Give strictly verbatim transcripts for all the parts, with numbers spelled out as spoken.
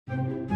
Ohoy!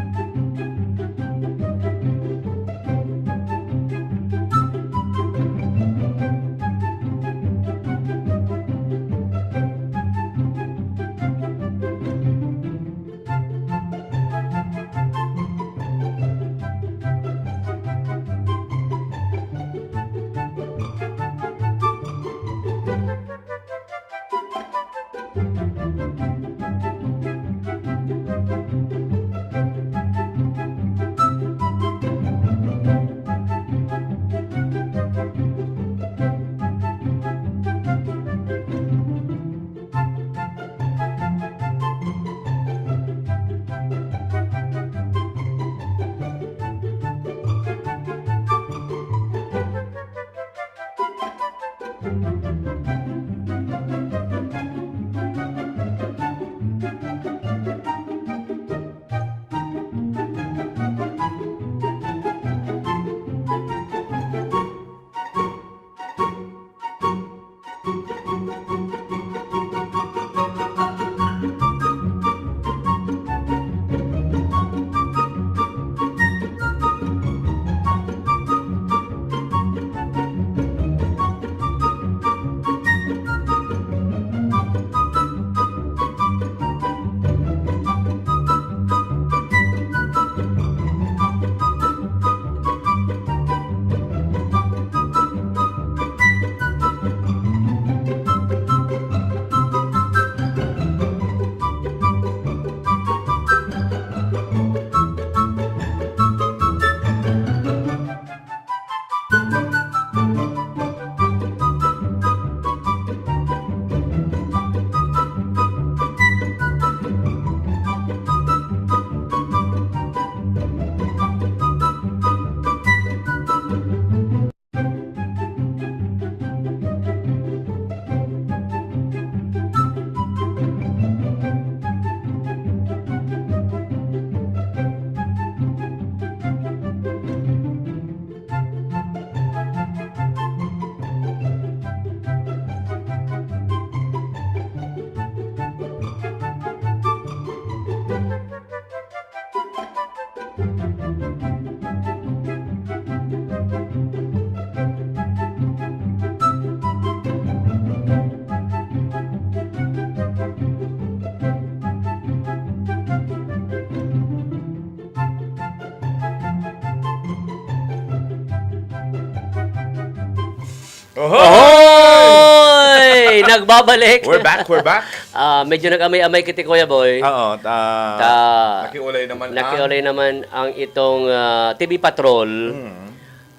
Ohoy! Nagbabalik. We're back, we're back. Ah, medyo nag-amay-amay kita, Kuya Boy. Oo, ta-, Ta-, nakiulay naman ang nakiulay naman ang itong, ah, T V Patrol. Mm.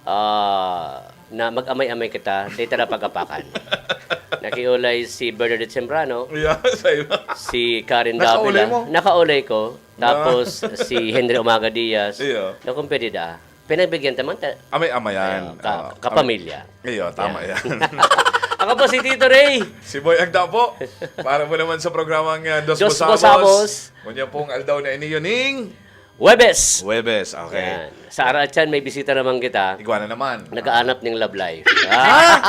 Ah, na mag-amay-amay kita, dito na pag-apakan. Nakiulay si Bernadette Sembrano, Yeah, sa'yo. si Karen Nakaulay Davila. mo? Nakaulay ko. Tapos, si Henry Umaga Diaz. Iyo. Na kung pwede da. Pinagbigyan ta man ta. Amay-amayan. Ayan, ka-, Oo. kapamilya. Iyo, tama Ayan. yan. Ako po si Tito Ray. Si Boy Agda po. Para po naman sa programang, ah, Dos Dos Bosabos. Bosabos. Ngunyan pong aldaw na ini, yun ning Huwebes. Huwebes, okay. Yan. Sa Araw at Tiyan, may bisita naman kita. Igwa na naman. Nagaanap ning love life. Ah!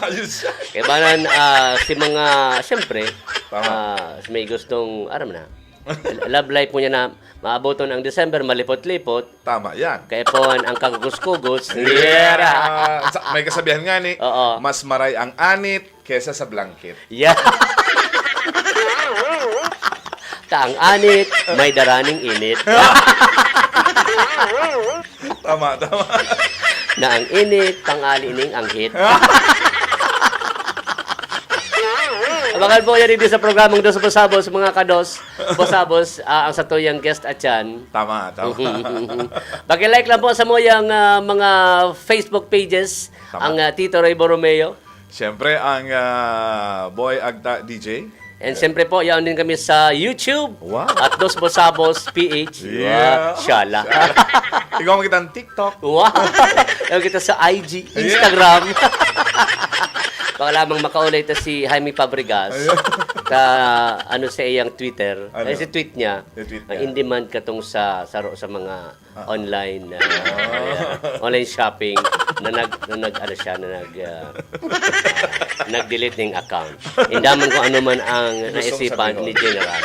Ayos siya. Kaya banan, ah, si mga, siyempre, Tama. ah, may gustong, aram na, love life mo niya na maaboton ang December, malipot-lipot. Tama yan. Kaya po ang kagugus-kugus. Yeah! Sa, may kasabihan nga ni, Oo. mas maray ang anit kesa sa blanket. Yeah. Ta ang anit, may daraning init. Tama, tama. Na ang init, tangali ning anghit. Abangan po yan, hindi sa programang Dos Bosabos, mga kados. Bosabos, ah, ang satuyang guest at yan. Tama, tama. Paki-like lang po sa moyang, ah, mga Facebook pages, Tama. ang, ah, Tito Ray Borromeo. Siyempre, ang, ah, Boy Agta D J. And siyempre po, yaon din kami sa YouTube Wow. at Dos Bosabos P H. Yeah. Wow, shala. Shala. Ikaw ang kitang TikTok. Wow. Yaon kita sa I G, Yeah. Instagram. Baka lamang makaulay ta si Jaime Fabregas. Ayun. Ka, ano sa iyang Twitter. Ano? Ay, si tweet niya. Yung tweet Ang niya. in demand katong sa, saro sa mga Ah. online, ah, Ah. online shopping na nag-, na nag-, ano siya, na nag-, ah, nag-delete ning account. Indaman kung ano man ang Gustong naisipan sabihin. Ni General.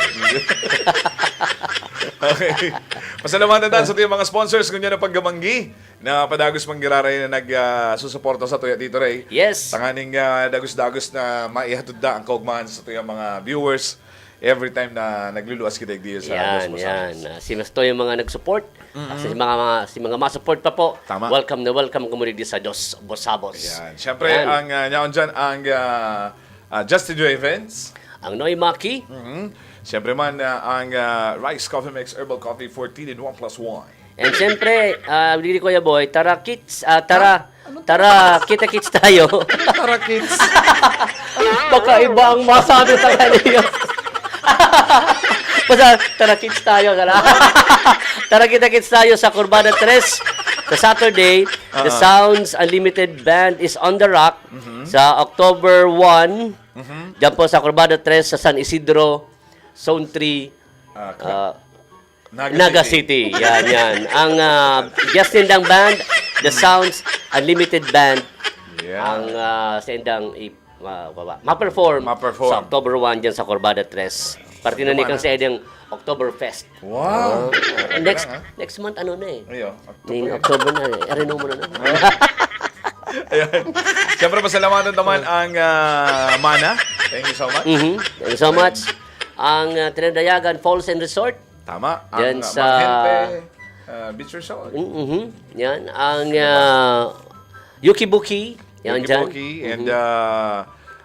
Okay. Pasalamatan tayo sa ating mga sponsors ngunyan na paggamanggi na padagos man giraray na nag, ah, susuporta sa Tuya Tito Ray. Yes. Tanganing, ah, dagos-dagos na maihatod na ang kaugmahan sa tuyang mga viewers every time na nagluluwas kita digdi sa Yan, Dos Bosabos. Yan. Ah, si Masto yung mga nag-support. Mm-hmm. Sa mga, mga, si mga ma-support pa po, Tama. Welcome na welcome kamo digdi sa Dos Bosabos. Yan. Siyempre, Yan. Ang, ah, yaon dyan, ang, ah, ah, Justin Joy Events. Ang Noy Maki. Mm-hmm. Siyempre man, ah, ang, ah, Rice Coffee Mix Herbal Coffee fourteen in one plus one. And siyempre, ah, digdi, Kuya Boy, tara kits, ah, tara, Ha? Anong tara, kita-kits tayo. Anong tara kits? Baka iba ang masabi sa kaniyo. Basta, tara kits tayo, tara. Tara kita-kits tayo sa Kurbada tres sa Saturday. The Ah. Sounds Unlimited Band is on the rock Mhm. sa October one. Mhm. Diyan po sa Kurbada tres sa San Isidro, Zone three. Ah, ka- Ah, Naga Naga City. City. Yan, yan. Ang, ah, Justin Dang Band, The Sounds Unlimited Band, Yeah. ang, ah, sa indang i-, ma-, ma-, ma-perform Ma-perform. Sa October one dyan sa Corbada tres. Parte na Ano ni ba Kang na? Sa indang October Fest. Wow. Ah, Ang next, lang, ah. Next month, ano na eh? Ayo, October Ning eh. October na eh. Arino mo na na. Ayan. Siyempre, pasalamatan naman ang, ah, Mana. Thank you so much. Mhm. Thank you so much. Ang, ah, Trindayagan Falls and Resort. Tama. Yan Ang sa Manghente, ah, Beach Resort. Mm, mhm. Yan. Ang, Ano ba? Ah, Yuki Buki. Yan Yuki dyan. Buki and, Mhm. ah,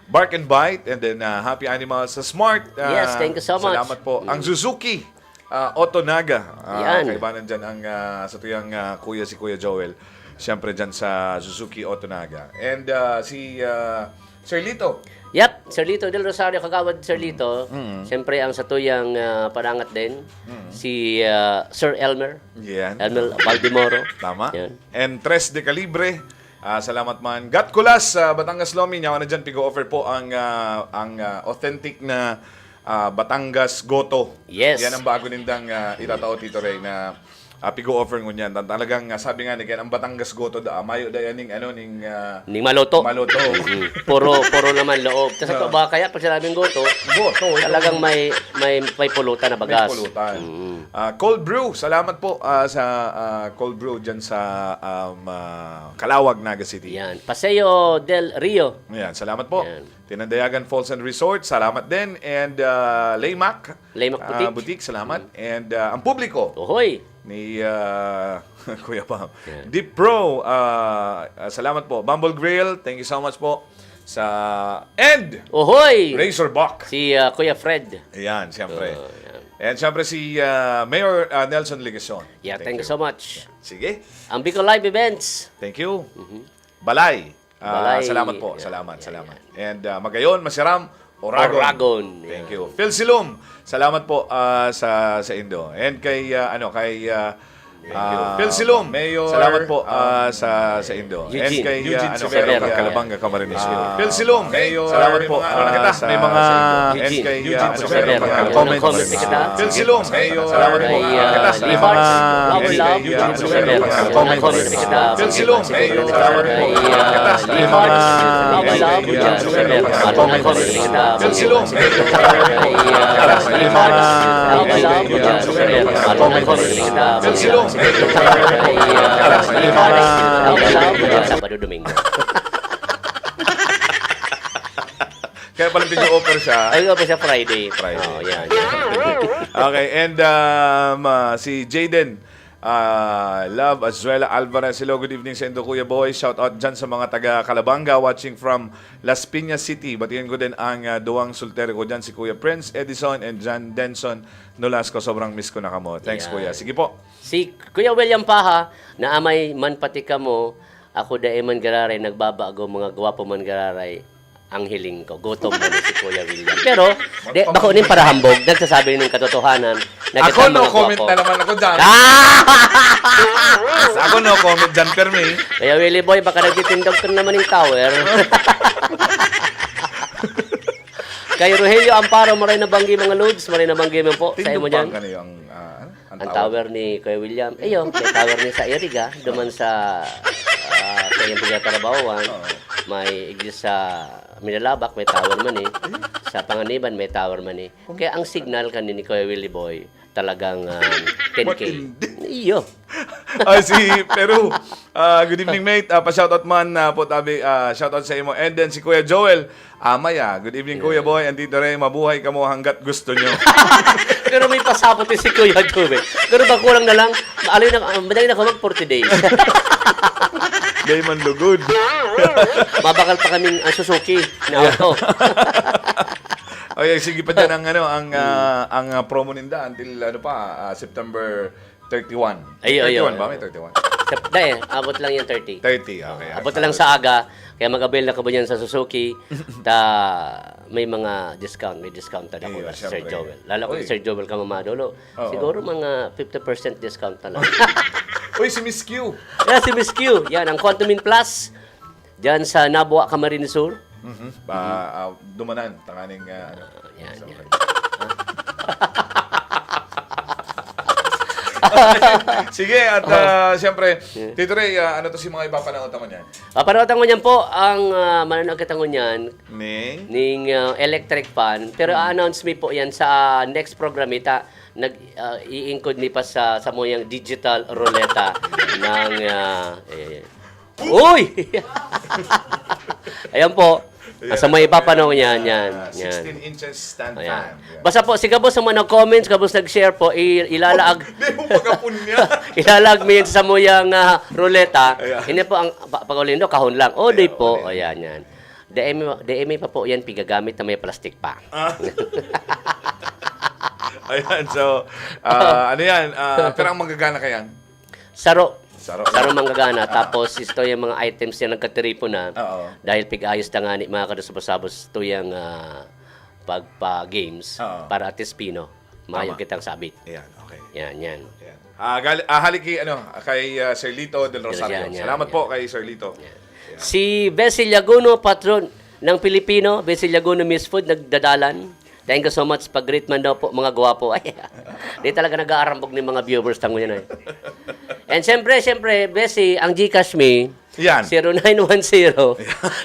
Bark and Bite and then, ah, Happy Animals sa Smart. Ah, Yes, thank you so much. Salamat po. Ang Mm. Suzuki, ah, Auto Naga. Ah, Yan. Kaibanan dyan ang, ah, sa tuyang, ah, kuya si Kuya Joel. Siyempre dyan sa Suzuki Auto Naga. And, ah, si, ah, Sir Lito. Yep, Sir Lito Del Rosario, Kagawad Sir Lito. Mm. Siyempre, ang satuyang, ah, parangat din, Mm. si, ah, Sir Elmer. Yan. Elmer Baldemoro. Tama. Yan. And Tres de Calibre. Ah, salamat man. Gat Kulas sa Batangas Lomi. Yaon na dyan, pigo-offer po ang, ah, ang, ah, authentic na, ah, Batangas Goto. Yes. Yan ang bago nindang, ah, itatao, Tito Ray, na ah, pigo-offer ngunyan. Tan-, talagang, ah, sabi nga ni Ken, ang Batangas Goto da, ah, mayo da yan ning, ano, ning, ah, Ning maluto. Maluto. Mm. Puro, puro naman loob. Tas sa Ah. Baka kaya pag sinabing goto, Goto, ito. Talagang may, may, may pulutan na May bagas. Pulutan. Mm. Ah, cold brew, salamat po, ah, sa, ah, cold brew dyan sa, um, ah, Calawag, Naga City. Yan. Paseo del Rio. Ayan, salamat po. Yan. Tinandayagan Falls and Resort, salamat din. And, ah, Laymac, Laymac ah, Boutique. Boutique, salamat. Mm. And, ah, ang publiko Ohoy! Ni, ah, Kuya Pam. Yan. Deep Pro, ah, ah, salamat po. Bumble Grill, thank you so much po. Sa, and Ohoy! Razorback. Si, ah, Kuya Fred. Ayan, siyempre. Oh, yan. And siyempre si, ah, Mayor, ah, Nelson Legacion. Yeah, thank you so much. Sige. Ang Bicol Live Events. Thank you. Mhm. Balay. Ah, Balay. Salamat po. Yan, salamat, yan, salamat. Yan. And, ah, Magayon, Masiram, Oragon. Oragon. Thank you. Yan. Phil Silum, salamat po, ah, sa, sa indo. And kay, ah, ano, kay, ah, Thank you. Ah, Phil Silum, Mayor, salamat po, ah, ah, sa, sa indo. And Eugene. Kay, ah, Eugene ano, Severo. Kay Calabanga, Camarines Sur. Ah, Phil Silum, Mayor, salamat po, may mga, ano na ah, kita, sa, may mga, sa indo. And Eugene. Kay, ah, Eugene ano, Severo. Kay Calabanga, Comment Camarines Sur. Kay, ah, Phil Silum, Mayor, may mga, Kay, ah, ano na kita, may mga, Lee Hearts, Our Love, Eugene Severo. Comment Camarines Sur. Phil Silum, Mayor, salamat po. Kay, ah, Lee Hearts, Our Love, Eugene Severo. Comment Camarines Sur. Phil Silum, Mayor, salamat po. Kay, ah, Lee Hearts, Our Love, Eugene Severo. Comment Camarines Sur. Phil Silum, Mayor, salamat po. Kay, ah, Lee Hearts, Our Love, Eugene Severo. Sabado, Domingo. Kaya pala nag-o-offer siya. Ay, nag-o-offer siya Friday. Friday. Oh, yan, yan. Okay, and, um, ah, si Jayden, ah, Love Azuela Alvarez. Hello, good evening sa indo, Kuya Boy. Shout out dyan sa mga taga Calabanga, watching from Las Piñas City. Batiin ko din ang, ah, duwang soltero ko dyan, si Kuya Prince Edison and John Denson Nolasco. Sobrang miss ko na kamo. Thanks, Yan. Kuya. Sige po. Si Kuya William Paha, naamay man pati kamo, ako dai man gararay nagbabago, mga gwapo man gararay, ang hiling ko. Gutom man si Kuya William. Pero, di, bako nin parahambog, nagsasabi nin katotohanan, na Ako, kitang no mga comment gwapo. Na naman ako dyan. Ah! Sa ako, no comment dyan, Permi. Kuya Willie Boy, baka nagtitindog ka naman ng tower. Kay Rogelio Amparo, maray na banggi, mga lods, maray na banggi man po. Sa imo Tindog dyan? Bangka niyo ang, ah, ano? Ang Ang tower. Tower ni Kuya William. Iyo, may tower ni sa Iriga, duman sa, ah, sa iyang pagtatrabahoan, Oo. may iglesia sa Minalabak, may tower man eh. Sa Panganiban, may tower man eh. Kaya ang signal kaini ni Kuya Willie Boy, talagang, um, ten K. Matindi. Iyo. Ay, si, pero, ah, good evening, mate. Ah, pa-shoutout man, ah, po, tabi, ah, shoutout sa imo. And then si Kuya Joel, Amay, ah. Good evening, Kuya Boy and Tito Ray. Mabuhay kamo hanggat gusto nyo. Pero may pasabot si Kuya Joel. Pero ba kulang na lang, alay na, ah, madali na ako mag forty days. Dahil man lugod. Mabakal pa kaming, ah, Suzuki na auto. Okay, sige pa dyan ang, ano, ang, ah, ang, ah, promo ninda until, ano pa, ah, September thirty-one. Ay, ay, thirty-one ay, ba? May ay. thirty-one. Sep-, dai, abot lang yung thirty. Thirty, okay. Abot lang sa aga, kaya mag-avail na kamo dyan sa Suzuki. Ta, may mga discount, may discount talaga Iyo, na si Sir siyempre. Joel. Lalo ko Uy. Sir Joel Kamamado, lo. Oo. Siguro mga fifty percent discount talaga. Uy, si Miss Q. Yeah, si Miss Q. Yan, ang Quantum In Plus. Diyan sa Nabua, Camarines Sur. Mhm. Pa, ah, dumanan, tanganing, ah, ano. Ah, yan, Sa yan. Sige, at, Oh. ah, siyempre, Yeah. Tito Ray, ah, ano to si mga ipapanahon ta ngunyan? Ah, panahon ta ngunyan po, ang, ah, mananag kita ngunyan, Ni? ning, ah, electric fan. Pero Hmm. a-announce mi po yan sa next program, ita. Nag, ah, iingkod mi pa sa, sa muyang digital ruleta ng, ah, eh, Uy! Ayan po. Ayan, Sa may ayan. ipapanahon yan, yan, Ah, yan. sixteen inches stand Ayan. fan. Yan. Basta po, si gabos sa mga nag-comments, gabos nag-share po, i-, ilalaag. Di mo magapon niya. Ilalaag mo yun sa muyang, ah, ruleta. Ayan. Hindi po ang pa-, pag-ulindo, kahon lang. O, di Ayan, po. okay. Ayan, yan. D M, D M pa po yan, pigagamit na may plastic pa. Ah. Ayan, so, ah, ano yan? Ah, pero ang manggagana ka yan? Saro. Saro. Saro manggagana. Ah. Tapos, isto yung mga items niya nagkatiripon na. Oo. Dahil pig-ayos na nga ni mga kadusabos-sabos tuyang, ah, pagpa-games Oo. para at least pino. Mayo Tama. kitang sabit. Ayan, okay. Yan, yan. Ayan. Ah, gal-, ah, hali kay, ano, kay, ah, Sir Lito Del Rosario. Yan, yan, Salamat yan. po kay Sir Lito. Yan. Ayan. Si Bessie Llaguno, patron ng Pilipino, Bessie Llaguno Miss Food, nagdadalan. Thank you so much. Pag-greet man daw po, mga gwapo. Ay, di talaga nag-aarambog ng mga viewers tango yan, eh. And siyempre, siyempre, Bessie, ang GCash me, Yan. zero nine one zero,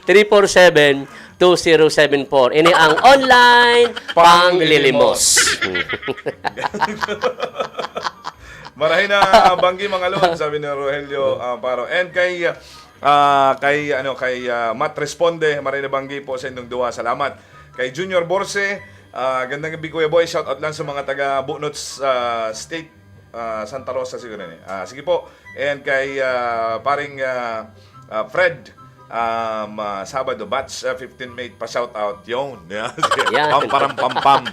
three four seven, two zero seven four. Ini ang online Panglilimos. panglilimos. Marahay na banggi, mga lord, sabi ni Rogelio, ah, Paro. And kay, ah, kay, ano, kay, ah, Matt Responde, marahay na banggi po sa inyong duwa. Salamat. Kay Junior Borse, ah, gandang gabi, Kuya Boy. Shout out lang sa mga taga Bunots, ah, State, ah, Santa Rosa siguro ni. Ah, sige po. And kay, ah, paring, ah, ah, Fred, um, ah, Sabado, batch, ah, fifteen mate, pa-shout out. Yun. Yan. Yan. Pamparam pampam.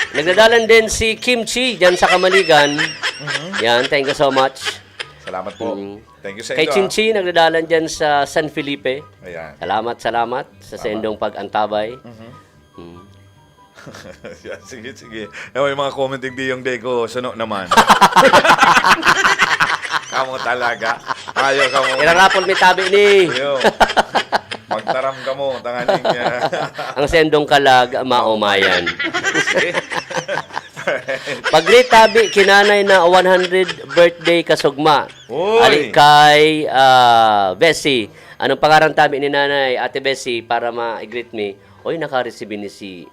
Nagdadalan din si Kimchi dyan sa Kamaligan. Mhm. Yan, thank you so much. Salamat po. Mm. Thank you sa Kay inyo, ah. Chinchi, nagdadalan dyan sa San Felipe. Ayan. Salamat, salamat sa Tama. sendong pag-antabay. Mhm. Mm. Yan, sige, sige. Eh, may mga comment, hindi yung deko, suno naman. Kamo talaga. Ayaw kamo. Irarapol mi tabi ni. Yo. Magtaram kamo, tanganing, ah. Ang sendong kalag, maomayan. Sige. Pag-greet tabi, kinanay na one hundred birthday kasugma. Uy! Ali kay, ah, Bessie. Anong pangaran tabi ni Nanay, Ate Bessie, para ma-greet mi? Oy, naka-receive ni si,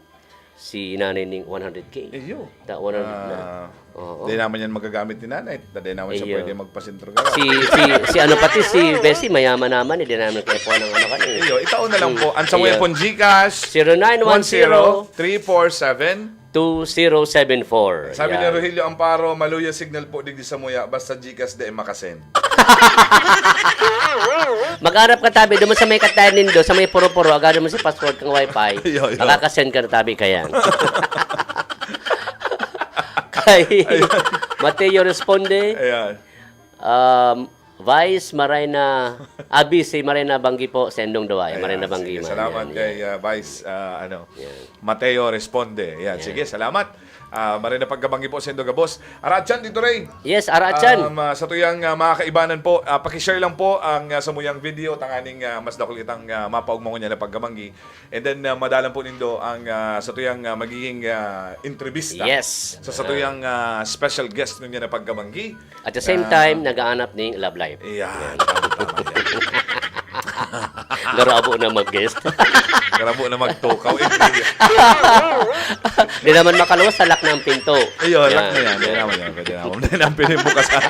si Nanay ning one hundred K. Iyo. Ta-, one hundred na. Ah, Oo. di naman yan magagamit ni Nanay. Di naman siya Iyo. pwede magpasentro ka. Si, si, si ano pati, si Bessie, mayaman naman, eh. Di naman kaya po ng ano ka, eh. Iyo, itaon na lang Hmm. po. Ang sa Iyo. Muya pong GCash, zero nine one zero, three four seven, two zero seven four. Sabi ni Yan. Rogelio Amparo, "Maluya signal po digdi sa Muya, basta GCash di makasend." Mag-arap ka tabi, doon sa may katayan nindo, sa may puro-puro, agad mo si password kang wifi. Yo, yo. Makakasend ka na tabi kaya. Kay Ayan. Mateo Responde, Ayan. um, Vice, maray na, ah, B C, maray na banggi po, sendong duwa, eh, maray na Ayan, banggi sige, man. salamat Yan, kay, yan. ah, Vice, ah, ano, Yan. Mateo Responde. Yan, Yan. sige, salamat. Ah, maray na pagkabanggi po, sendong gabos. Aratyan, Tito Ray. Yes, Aratyan. Um, ah, sa tuyang, ah, mga kaibanan po, ah, pakishare lang po ang, ah, samuyang video, tanganing, ah, mas dakul kitang, ah, mapaugma ngunyan na pagkabanggi. And then, ah, madalan po nindo ang, ah, sa tuyang, ah, magiging, ah, entrevista. Yes. Sa, sa Ah. tuyang, ah, special guest ngunyan na pagkabanggi. At the same Ah. time, nag-aanap ning love life. Ayan, Yan. tama, tama yan. Garabo na mag-guest. Garabo na magtukaw. Eh, Di naman makaluwas, salak na ang pinto. Ayun, lock na yan. Pwede naman yan. Pwede naman. Pwede naman pinibukasan.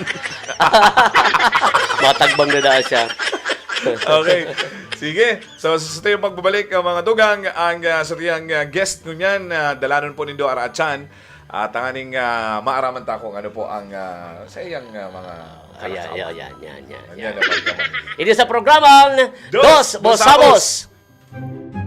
Matagbang na daan siya. Okay. Sige. So, sa satuyang pagbabalik, ah, mga dugang, ang, ah, satuyang, ah, guest ngunyan, ah, dalanon po nindo araatsan. At tanganing, ah, maaraman ta kung ano po ang, ah, sa iyang, ah, mga Ayan, karakter. Ayan, yan, yan, yan, Yan, yan. Yan, yan. Ini sa programang Dos Dos Bosabos. Bosabos.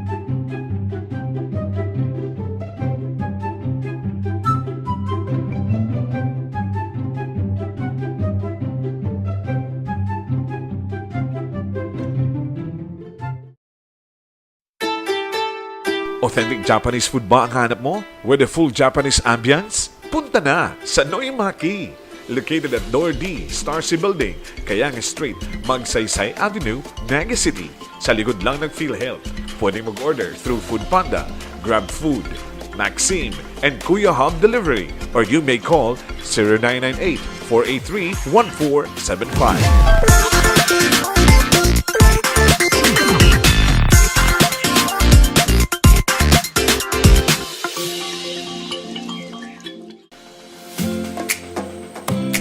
Authentic Japanese food ba ang hanap mo? With a full Japanese ambience? Punta na sa Noimaki! Located at Door D, Star C Building, Kayang Street, Magsaysay Avenue, Naga City. Sa likod lang ng PhilHealth. Pwedeng mag-order through Food Panda, Grab Food, Maxim, and Kuya Hub Delivery. Or you may call zero nine nine eight, four eight three, one four seven five.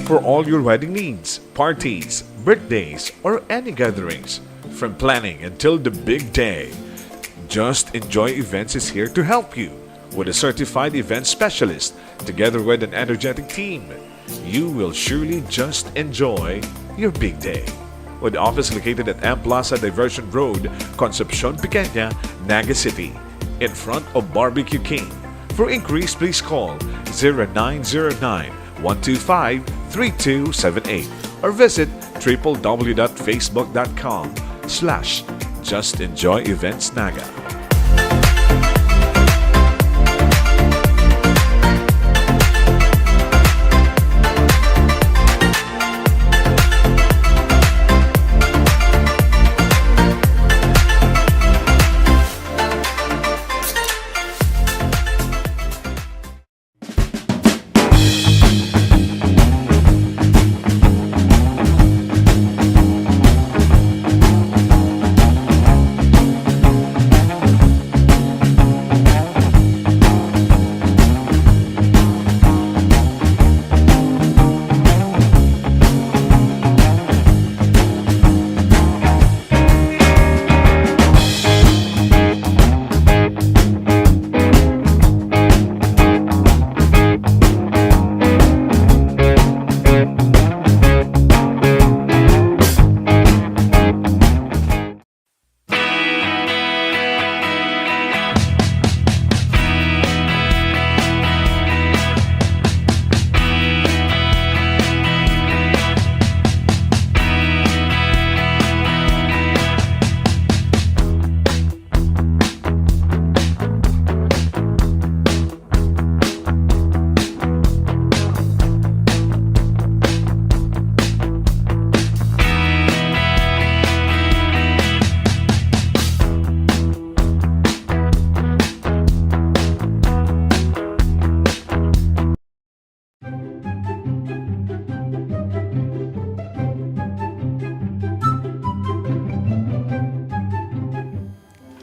For all your wedding needs, parties, birthdays, or any gatherings, from planning until the big day, Just Enjoy Events is here to help you. With a certified event specialist, together with an energetic team, you will surely just enjoy your big day. With office located at M Plaza Diversion Road, Concepcion Pequeña, Naga City, in front of Barbecue King. For inquiries, please call zero nine zero nine, one two five, three two seven eight or visit triple w dot facebook dot com slash just enjoy events naga.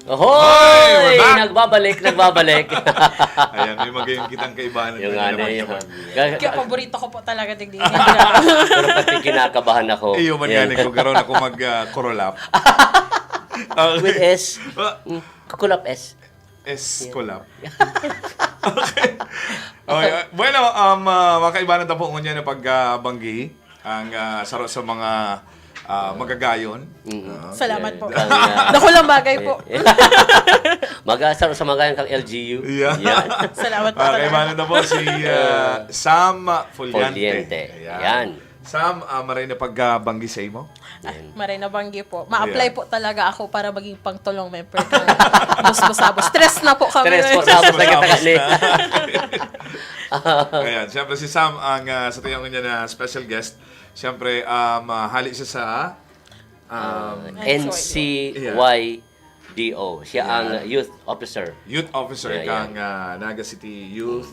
Hoy! Hoy! We're back! Nagbabalik, nagbabalik. Ayan, may magayon kitang kaibahan Yung na ano, naman yung kapag- Ga- Kaya paborito ko po talaga, digdi. Pero pati kinakabahan ako. Eh, human Yan. Gani ko, karoon ako mag, ah, kurulap. Okay. With S. Ah. Mm, kukulap S. Eskolap. Okay. Okay, ah, bueno, um, ah, mga kaibahan, tapo ngunyan na pagbanggi ang, ah, saro sa mga, ah, magagayon. Mm. Ah, Salamat okay. po. Ang, ah, Dakulang bagay eh, po. eh. Mag-, saro sa magagayon kang L G U. Yeah. Yan. Salamat po Mga talaga. kaibahan, tapo si, ah, Sam Fullante. Fullante. Ayan. Yan. Sam, ah, maray na pagbanggi sa imo. Ah, Yan. maray na banggi po. Ma-apply Yeah. po talaga ako para maging pangtulong member ng Dos Bosabos. Tres na po kami Tres ngayon. Bosabos na kita Bosabos kani. na. Ayan, siyempre si Sam ang, ah, sa tuyang niya na special guest. Siyempre, um, ah, hali siya sa, um, Ah, N C Y D O. Siya Yeah. ang youth officer. Youth officer Yeah, kang, yeah. ah, Naga City Youth.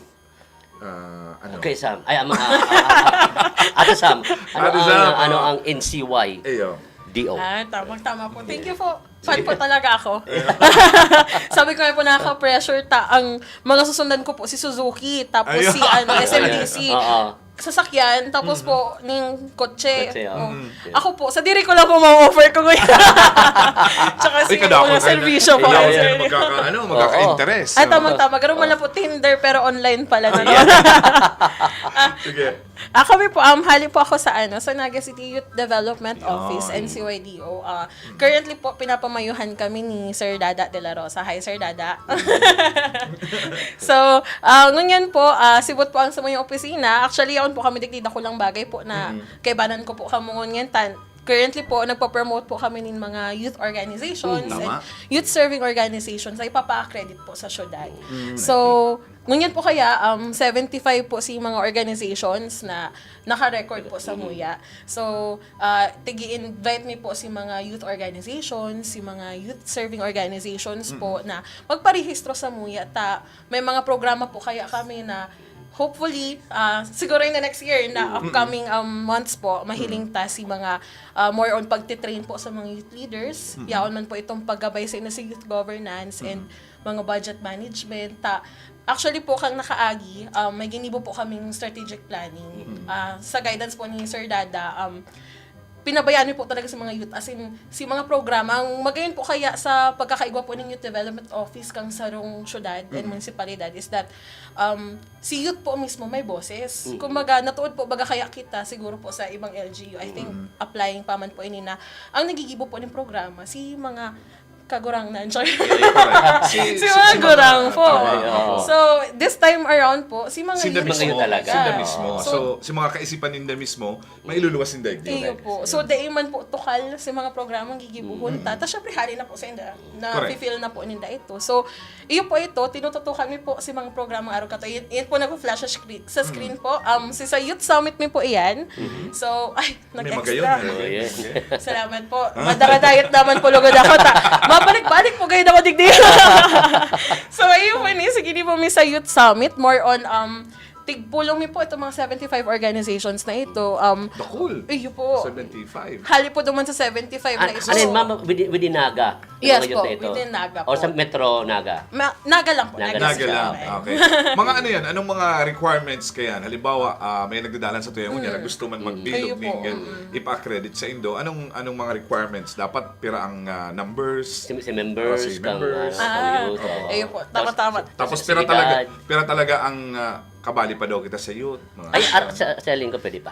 Ah, ano? Okay, Sam. Ay, ama-, ah, ah, ah, ah, Ate Sam, ano Ate ang, Sam, ah, ano ah. ang N C Y D O? Iyo. Ah, tamang-tama po. Thank you po. Fan po talaga ako. Sabi ko nga po, nakaka-pressure ta, ang mga susundan ko po si Suzuki, tapos Ayun. si ano, S M D C. Oo. Sasakyan, tapos po ning kotse. Kotse, oo. Oh. Ako po, sadiri ko lang po ma-offer ko ngayon. Tsaka si Ay, kadako mga tayo na- serbisyo po. kadako Yes, tayo sir. magkaka-, ano, magkaka-interest. Ay, no? tamang-tama. Ganun man lang po Tinder, pero online pala na. Ayan. Sige. Ah, kami po, um, hali po ako sa, ano, sa Naga City Youth Development Yun. Office, N C Y D O. Ah, currently po, pinapamayuhan kami ni Sir Dada de la Rosa. Hi, Sir Dada. So, ah, ngunyan po, ah, sibot po ang sa mga opisina. Actually, yaon po kami digdi, dakulang bagay po na kaibanan ko po kamo ngunyan. Tan, currently po, nagpo-promote po kami nin mga youth organizations Mm, and tama. youth serving organizations na ipapa-accredit po sa syudad. Mm, So, ngunyan po kaya, um, seventy-five po si mga organizations na naka-record po sa MUYA. So, ah, tigi-invite mi po si mga youth organizations, si mga youth serving organizations po na magparehistro sa MUYA ta may mga programa po kaya kami na hopefully, ah, siguro in the next year na upcoming um, months po, mahiling ta si mga ah, more on pagtitrain po sa mga youth leaders. Yaon man po itong paggabay sa inyo sa youth governance and mga budget management. Ta, actually po, kang nakaagi, um, may ginibo po kaming strategic planning. Ah, sa guidance po ni Sir Dada, um, pinabayaan mi po talaga sa mga youth. As in, si mga programa, ang magayon po kaya sa pagkakaigwa po ng Youth Development Office kang sarong syudad and munisipalidad is that um, si youth po mismo may boses. Kumbaga, natuod po, baga kaya kita, siguro po sa ibang L G U, I think, applying pa man po ini na, ang nagigibo po ng programa, si mga kagurangnan. Char. Correct. Si mga gurang po. tama, Oo. opo. So, this time around po, si mga Sinda youth mismo. Kayo talaga. Sinda mismo. So, So, si mga kaisipan ninda mismo, may iluluwas ninda igdi. Iyo po. So, dai man po tukal si mga programang gigibuhon ta. Ta, syempre, hali na po sa inda. Na Correct. Feel na po ninda ito. So, iyo po ito, tinututukan mi po si mga programang araw kato. Yan, yan po nag-flash sa screen, sa screen po. Um, si sa Youth Summit mi po iyan. So, ay, May nag-extra. magayon. Oh, yes. Salamat po. Madaradayat naman po lugod ako. Ta, mabalik-balik po kayo ako digdi. So, ayun po ni, sige di po mi sa Youth Summit. More on, um, tigpulong mi po itong mga seventy-five organizations na ito. Um, Dakul. Iyo po. seventy-five. Hali po duman sa seventy-five na An- ito. Ano yun, ma'am? Within, within Naga? Yung Yes mga youth po, na ito? Within Naga O sa po. Metro Naga? Ma- Naga lang po. Naga Naga Naga City. lang. Okay. Okay. Mga ano yan? Anong mga requirements kaya? Halimbawa, ah, may nagdadalan sa tuya ngunyan na gusto man magbilog Ayun po. ning ipa-accredit sa indo. Anong anong mga requirements? Dapat pira ang ah, numbers? Si, si members, Ah, si kang, members. ah, kang Ah, youth, oo. Ayun po. Tama-tama. Tapos sa pira aktibidad. talaga, pira talaga ang ah, kabali pa daw kita sa youth. Mga Ay, at sa, sa linggo pwede pa.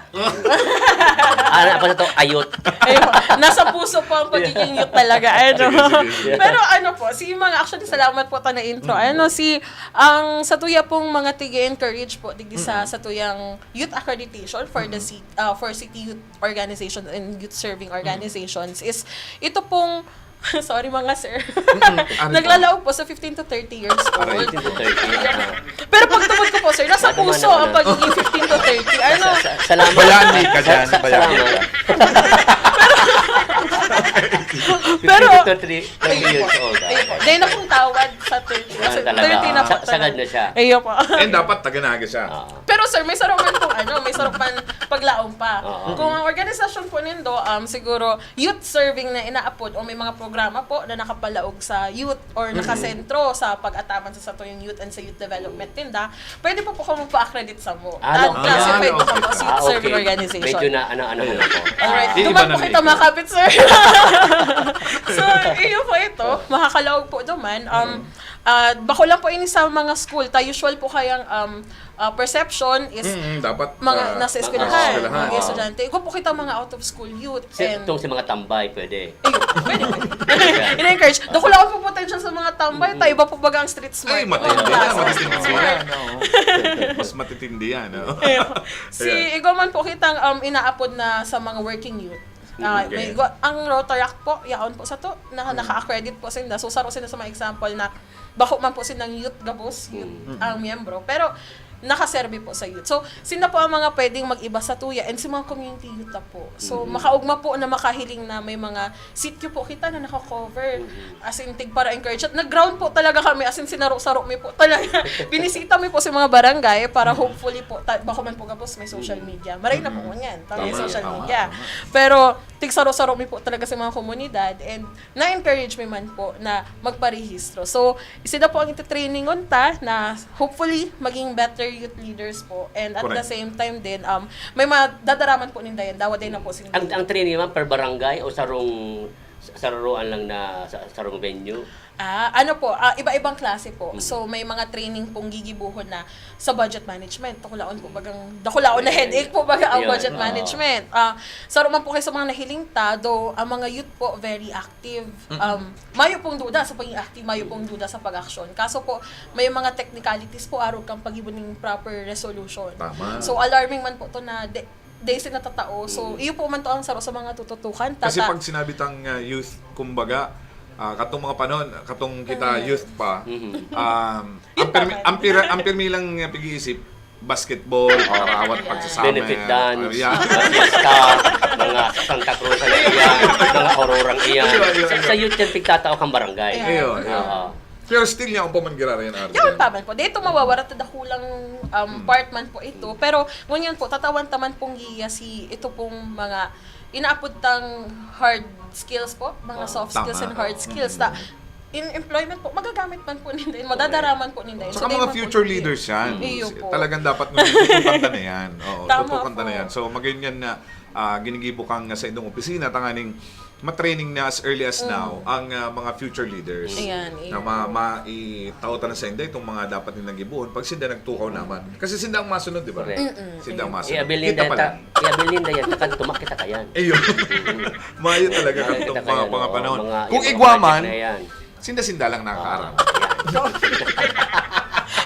Ano pa to? Ayot. Ayun po. Nasa puso po ang pagiging youth talaga. Ano? Sige, sige, sige. Pero ano po, si mga, actually, salamat po ta na intro. Ano, si, ang sa tuya pong mga tig-encourage po, digi sa, sa tuyang youth accreditation for the city, uh, for city youth organizations and youth serving organizations is ito pong, sorry mga sir, Ano naglalaog po sa fifteen to thirty years Aray. old. Fifteen to thirty. Pero pagtubod ko po, sir, nasa Ano man puso ang ang ano? Pagiging fifteen to thirty. Ano? Sa, salamat. Bayani ka dyan, Sa- sa- bayani salamat. ka. Pero, thirty, thirty years old. Ah. Ayun po. Dahil na pong tawad sa thirty. Yan Kasi talaga. thirty na po. Sa- sagad na siya. Ayun po. And dapat taga Naga siya. Ah. Pero sir, may sarong man pong ano, may sarong man paglaom pa. Oo. Kung ang organisasyon po nindo, um, siguro youth serving na inaapod o may mga programa po na nakapalaog sa youth or nakasentro sa pag-ataman sa satuyang youth and sa youth development ninda, pwede po po kamo pa-accredit sa mo. Ah, At no. classified Ah, po kamo as okay. youth Ah, serving okay. organization. Medyo na ano-ano ko na po. Alright, Di duman iba po na kita medyo. makapit, sir. So, iyo po ito, makakalaog po duman. Um, ah, bako lang po ini sa mga school. Ta usual po kayang um, ah, perception is Mm, dapat mga ah, nasa nasa eskwelahan, eskwelahan. mga Oo. estudyante. Igo po kita mga out of school youth. Si, And, itong si mga tambay, pwede. Ayun, pwede, pwede. Ina-encourage. Dako lang po potential sa mga tambay. Ta iba po baga ang street smart. Ay, matindi yan, Mga matindi street smart. yan. Oo. Mas matitindi yan. Oo. Ayun. Si Ayan. igo man po kitang um, inaapod na sa mga working youth. Ah, Okay. may igo, ang Rotaract po, yaon po sa to, na naka-accredit po sila. So, saro sila sa mga example na bako man po silang youth gabos, youth ang miyembro. Pero, nakaserbi po sa youth. So, sila po ang mga pwedeng mag-iba sa tuya and sa mga community youth na po. So, makaugma po na makahiling na may mga sityo po kita na naka-cover. As in, tig para encourage. At nag-ground po talaga kami. As in, sinaro-saro mi po talaga. Binisita mi po sa mga barangay para hopefully po, ta- bako man po gabos may social media. Maray na po ngunyan. Tama yung Tama, social tama, media. tama. Pero, tigsaro-saro mi po talaga sa mga komunidad, and na-encourage mi man po na magparehistro. So, sila po ang ititrainingon ta na hopefully maging better youth leaders po. And at the Correct. same time din, um, may madadaraman po ninda yan. Dawa din na po sila. Ang, ang training naman per barangay o sarong saruan lang na sa sarong venue? Ah, ano po, ah, iba-ibang klase po. Mm. So, may mga training pong gigibuhon na sa budget management. Dakulaon po bagang, dakulaon na Ayan. Headache po baga ang Ayan, budget oo. management. Ah, saro man po kayo sa mga nahiling ta, though ang mga youth po very active. Mm-mm. Um, mayo pong duda sa pagiging active, mayo pong duda sa pag-action. Kaso po, may mga technicalities po arog kang paggibo ning proper resolution. Tama. So, alarming man po to na de, de sila natatao. So, Mm. iyo po man to ang saro sa mga tututukan. Kasi Tata- pag sinabing, ah, youth, kumbaga, ah, katong mga panahon, katong kita Mm. youth pa, Mhm. um, Youth ang, pirmi, pa man. ang, pira, ang pirmi lang nga pag-iisip, basketball, parawat, Ayan. pagsasama. Benefit dance, Yeah. fiesta, mga Santa Cruz na iyan, mga Aurora iyan. Ayun, ayun, Sa, ayun. sa youth yan, pigtatao kang barangay. Ayan. Ayun, ayun. Oo. Pero still niya, ang pa man giraray na araw Yaon yan. pa man po. Dito mawawara ta dakulang um, Mm. part man po ito. Pero ngunyan po, tatawan taman pong giya si ito pong mga inaapod tang hard skills po, mga Ah, soft skills tama. and hard skills. Mm. Ta, in employment po, magagamit man po ninda, madadaraman po ninda. Saka di mga man po future ninda. leaders yan. Iyo po. Talagang dapat maging tutukan ta na yan. Oo, Tama tutukan ta na po. yan. So, magayon yan na ah, ginigibo kang sa indong opisina, tanganing matraining na as early as Mm. now ang ah, mga future leaders. Ayan, ayan. Na ma, ma itao ta na sa inda itong mga dapat nilang gibuhon pag sinda nagtukaw naman. Kasi sinda ang masunod, di ba? Correct. Mm-mm. Sinda ang masunod. Iabil Kita ninda pa yan, lang. ta- iabil ninda yan, saka tumakit ka yan. Ayun. Mayo talaga Mayo katong kita mga yan, pangapanahon. oo, mga, Kung yung igwa mga man, project na yan. sinda-sinda lang nakakaaram. Oo, yan.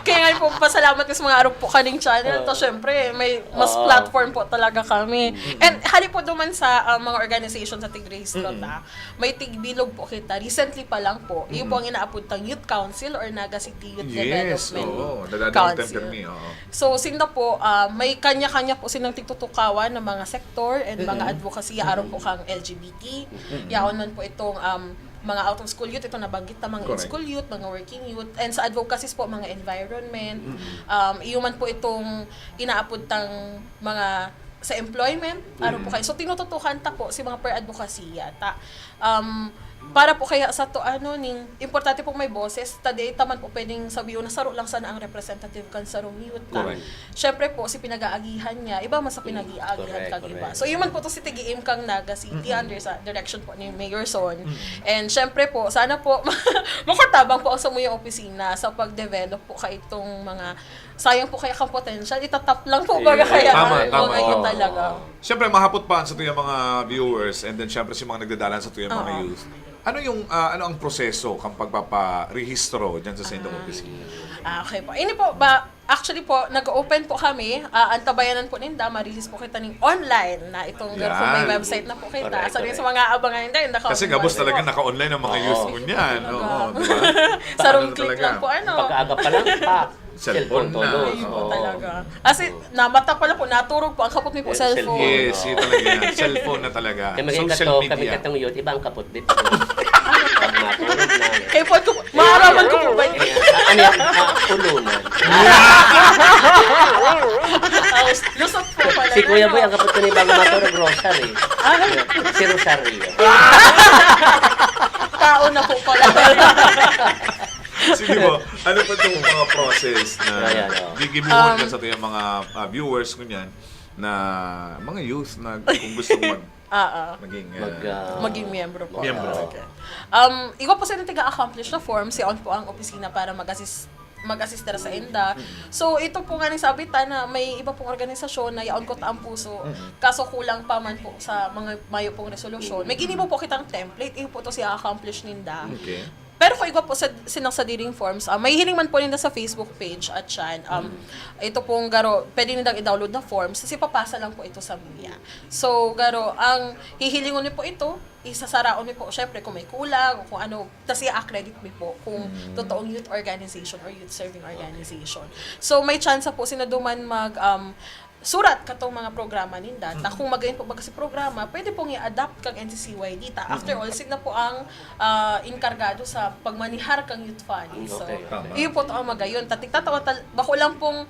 Kaya nga po, pasalamat ko sa mga arog po kaning channel. Oo. To, syempre, may mas Oo. platform po talaga kami. Mm. And hali po duman sa ah, mga organization sa Tigrehistro Mm. ta, may tigbilog po kita. Recently pa lang po, iyo Mm. po ang inaapod tang Youth Council or Naga City Youth Yes, Development oo. Nadadaan Council. Permi, oo. So, sinda po, ah, may kanya-kanya po silang tigtutukawan ng mga sektor and mga Mm-mm. advocacy aron po kang L G B T. Mm-mm. Yaon man po itong um, mga out of school youth, ito nabanggit na mga Correct. in-school youth, mga working youth, and sa advocacies po, mga environment, Mm-mm. um, iyo man po itong inaapod tang mga sa employment, aron po Mm. kayo. So, tinututukan ta po si mga per advokasya. Ta, um, para po kaya sa to, ano, ning, importante po may boses, ta di ta man po pwedeng sabihin na saro lang sana ang representative kan sarong youth. Ta. Correct. Siyempre po, si pinag-aagihan niya, iba man sa pinag-aagihan Correct, kang iba. correct. So, yun man po to si Tigi-im kang Naga City Mm-mm. under sa direction po ni Mayor Son. Mm-mm. And syempre po, sana po, makurtabang po ang samuyang opisina sa pag-develop po kaitong mga, sayang po kaya kang potential, itatap lang po Ayun. baga kaya Tama, ang tama. mga yun Oo. talaga. Siyempre, mahapot pa sa tuyang mga viewers and then siyempre si mga nagdadalan sa tuyang mga Oo. youth. Ano yung ah, ano ang proseso kang pagpaparehistro diyan sa sendong Ah. opisina? Ah, okay po. Ini po ba, actually po, nag-open po kami, ah, antabayanan po ninda, ma-release po kita ning online na itong Yan. may website na po kita. Correct, So, yun sa correct. mga abangan ninda, yung Kasi gabos talaga naka-online ang mga Oo. youth ngunyan. Oo, Talaga. di ba? Sarong Ano click talaga? lang po, ano. Pagkaaga pa lang, pa. Cellphone na. Tulos. Ayun po Oo. talaga. As in, namata pa lang po, naturog po ang kapot mi po, Eh, cellphone. Yes, yun talaga yan. Cellphone na talaga. Kami Social kato, kami media. katong youth, iba ang kapot dito. Pag matulog na. Kaya po, ko, maaraman ko po ba yun? Eh, ano yan? Ah, ulunan. Ah, lusot po pala. Si Kuya Ano? Boy, ang kapot ko ni bago matulog, rosary. Ah, Si Rosario. tao na po pala. Sige po, ano pa itong mga process na Ayan, oh. gigibuhon Um, ka sa tuyang mga ah, viewers ngunyan na mga youth na kung gusto mag Oo. maging ah, Mag, ah, Maging miyembro po. Miyembro. Okay. Um, igwa po sa tiga-accomplish na form, si on po ang opisina para mag-assist mag-assist sa inda. So, ito po nga ni sabi ta na may iba pong organisasyon na yaon ko ta ang puso, kaso kulang pa man po sa mga mayo pong resolusyon. May ginibo po kitang template, iyo po to siya accomplish ninda. Okay. Pero kung igwa po sa sinang sadiring forms, ah, may hiling man po ninda sa Facebook page at yan. Um, ito pong garo, pwede nindang i-download na forms, kasi papasa lang po ito sa media. So, garo, ang hihilingon niyo po ito, isasaraon mi po, syempre, kung may kulang o kung ano, tas i-accredit mi po kung totoong youth organization or youth serving organization. So, may chance po sila duman mag, um, surat katong mga programa ninda. Ta kung magayon po baga si programa, pwede pong i-adapt kang N C C Y D ta. After all, sila po ang ah, inkargado sa pagmanihar kang youth fund. So, Okay, okay. iyo po to ang magayon. Ta tigtatawa tal-, bako lang pong